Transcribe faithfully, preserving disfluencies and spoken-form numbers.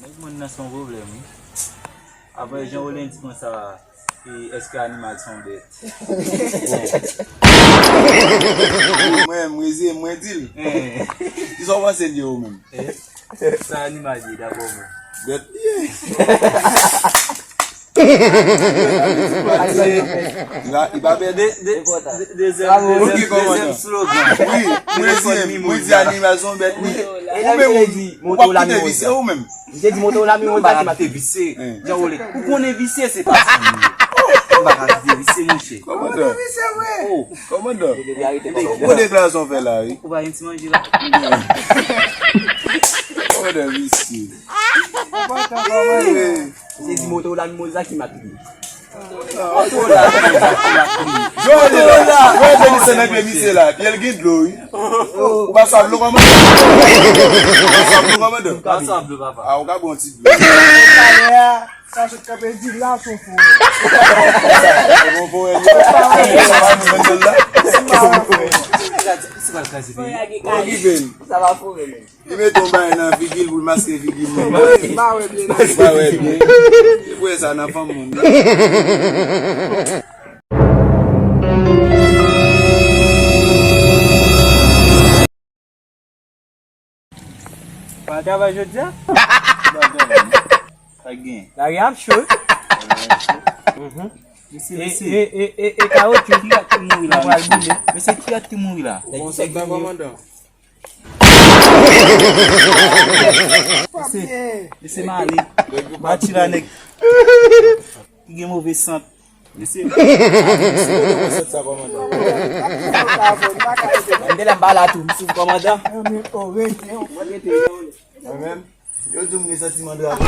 Nèg mòn nan se yon pwoblèm, wi. Apre, jan Rolen di konsa, e, èske animal se yon bèt? Mwen, mwen, mwen di l. Eh. Kisa w panse l ye ou menm? Eh. Sa animal ye, dapre w menm? Bèt li ye. Li pa, li pa bèt. De, de, de, dezyèm, dezyèm, dezyèm slogan. Wi, mwen di, mwen di animal se yon bèt, wi. Ou menm, ou p ap kite visye ou menm. M te di moto la, men ou pa kite visye. Jan ou le. Ou konnen visye se pa sa. M pa ka kite visye, monchè. Kòmandan. Oh. Kòmandan. Gwo deklarasyon w fè la, wi. Ou pa gen ti manje la? Kòmandan visye. Se di moto la, men ou sa ki m ap kite. Jwenn li la, jwenn li se nan pye misye la. Pye l gen dlo, wi. Ou pa swav dlo, kòmandan? Ou pa swav dlo, kòmandan? Pa swav dlo, papa. A, ou ka bon ti dlo. Sa sot kanpe di la, son fo. Bon, bon, bon. Sa va fo, men. Li mete yon bagay nan figi l pou l maske figi l. Li pa wè byen. Li pa wè byen. Li kwè sa nan fanm moun. Pa travay jodi a? Pa gen. Lari ap cho. Mhm. Mesye, e, mesye. E, e, e, e, e kawotchou. Ki rat ki mouri la, mesye? Mesye, ki rat ki mouri la? Bon, se pa kòmandan. Mesye, mesye, m ale. Pati la, nèg ki gen move sant. Mesye, mesye, move sant sa, kòmandan. M te la, m pa la tou, m sou kòmandan. Mwen menm, yo di m gen santiman drapo.